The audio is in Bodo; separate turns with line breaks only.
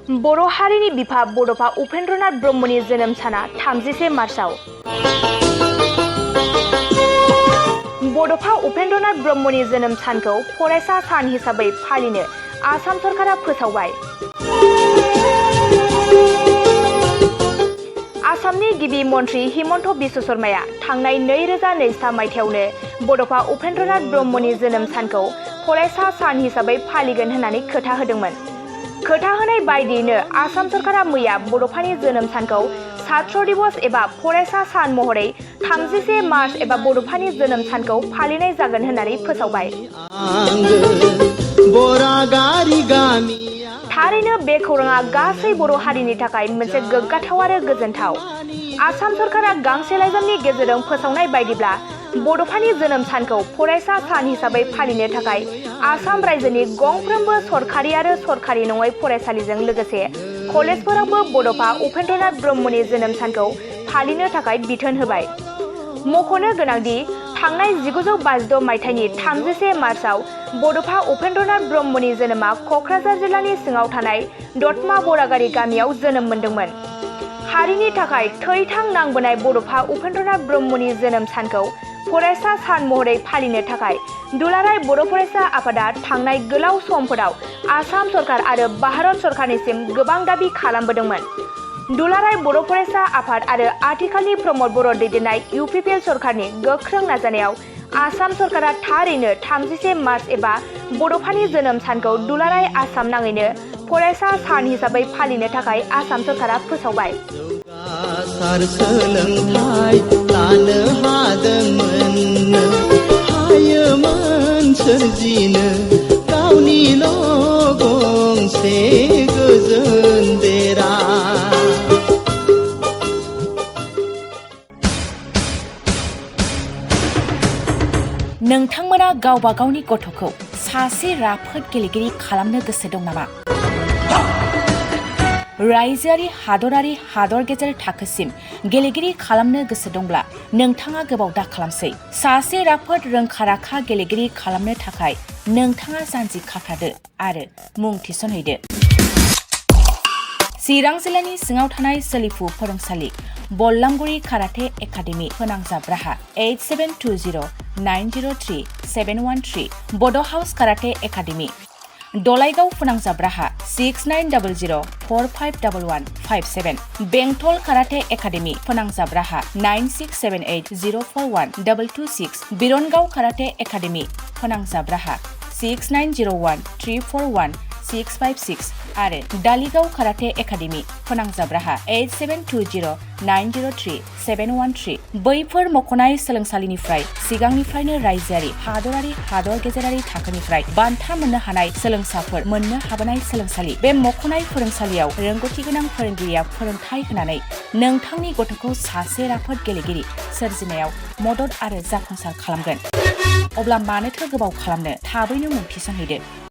बर' हारिनि बिफा बड'फा उपेन्द्रनाथ ब्रह्मनि जोनोम साना 31 मार्चआव। बड'फा उपेन्द्रनाथ ब्रह्मनि जोनोम सानखौ फरायसा सान हिसाबै फालिनो आसाम सरकारा फोसावबाय। आसामनि गिबि मन्त्रि हिमन्त बिश्व शर्माया थांनाय 2023 मायथाइयावनो बड'फा उपेन्द्रनाथ ब्रह्मनि जोनोम सानखौ फरायसा सान हिसाबै फालिगोन होननानै खोथा होदोंमोन। खोथा होनाय बायदियैनो आसाम सरकारा मैया बड'फानि जोनोम सानखौ छात्र दिवस एबा फरायसा सान महरै 31 मार्च एबा बड'फानि जोनोम सानखौ फालिनाय जागोन होननानै फोसावबाय। थारैनो बे खौराङा गासै बर' हारिनि थाखाय मोनसे गोग्गाथाव आरो गोजोनथाव। आसाम सरकारा गांसे लाइजामनि गेजेरजों फोसावनाय बायदिब्ला बड'फानि जोनोम सानखौ फरायसा सान हिसाबै फालिनो थाखाय आसाम रायजोनि गंफ्रोमबो सरकारि आरो सरकारि नङै फरायसालिजों लोगोसे कलेजफोरावबो बड'फा उपेन्द्रनाथ ब्रह्मनि जोनोम सानखौ फालिनो थाखाय बिथोन होबाय। मख'नो गोनांदि थांनाय 1952 मायथाइनि 31 मार्चआव बड'फा उपेन्द्रनाथ ब्रह्मनि जोनोमा क'क्राझार जिल्लानि सिङाव थानाय दतमा बरागारि गामियाव जोनोम मोनदोंमोन। हारिनि थाखाय थै-थां नांबोनाय बड'फा उपेन्द्रनाथ ब्रह्मनि जोनोम सानखौ फरायसा सान महरै फालिनो थाखाय दुलाराय बर' फरायसा आफादा थांनाय गोलाव समफोराव आसाम सरकार आरो भारत सरकारनिसिम गोबां दाबि खालामबोदोंमोन। दुलाराय बर' फरायसा आफाद आरो आथिखालनि प्रमद बर' दैदेननाय UPPL सरकारनि गोख्रों नाजानायाव आसाम सरकारा थारैनो 31 मार्च एबा बड'फानि जोनोम सानखौ दुलाराय आसाम नाङैनो फरायसा सान हिसाबै फालिनो थाखाय आसाम सरकारा फोसावबाय।
सोलोंथाइ लानो हायोमोन सोरजिनो गावनिल' गंसे गोजोन देरा।
नोंथांमोना गावबा गावनि गथ'खौ सासे राफोद गेलेगिरि खालामनो गोसो दं नामा? रायजोआरि हादरारि हादर गेजेर थाखोसिम गेलेगिरि खालामनो गोसो दंब्ला नोंथाङा गोबाव दा खालामसै। सासे राफोद रोंखा-राखा गेलेगिरि खालामनो थाखाय नोंथाङा जानजि खाफ्रादो आरो मुं थिसनहैदो। चिरां जिल्लानि सिङाव थानाय सोलिफु फोरोंसालि बल्लामगुरि काराटे एकाडेमि फोनांजाब राहा 8720903713 बड' हाउस काराटे एकाडेमि दलाइगाव फोनांजाब राहा 6900451157 बेंटल काराटे एकाडेमि फोनांजाब राहा 9678041226 बिरनगाव काराटे एकाडेमि फोनांजाब राहा 6901341656 आरो दालिगाव काराटे एकाडेमि फोनांजाब राहा 8720903713 बैफोर मख'नाय सोलोंसालिनिफ्राय सिगांनिफ्रायनो रायजोआरि हादरारि हादर गेजेरारि थाखोनिफ्राय बान्था मोननो हानाय सोलोंसाफोर मोननो हाबोनाय सोलोंसालि। बे मख'नाय फोरोंसालियाव रोंगौथि गोनां फोरोंगिरिया फोरोंथाय होनानै नोंथांनि गथ'खौ सासे राफोद गेलेगिरि सोरजिनायाव मदद आरो जाफुंसार खालामगोन। अब्ला मानोथो गोबाव खालामनो, थाबैनो मुं थिसनहैदो।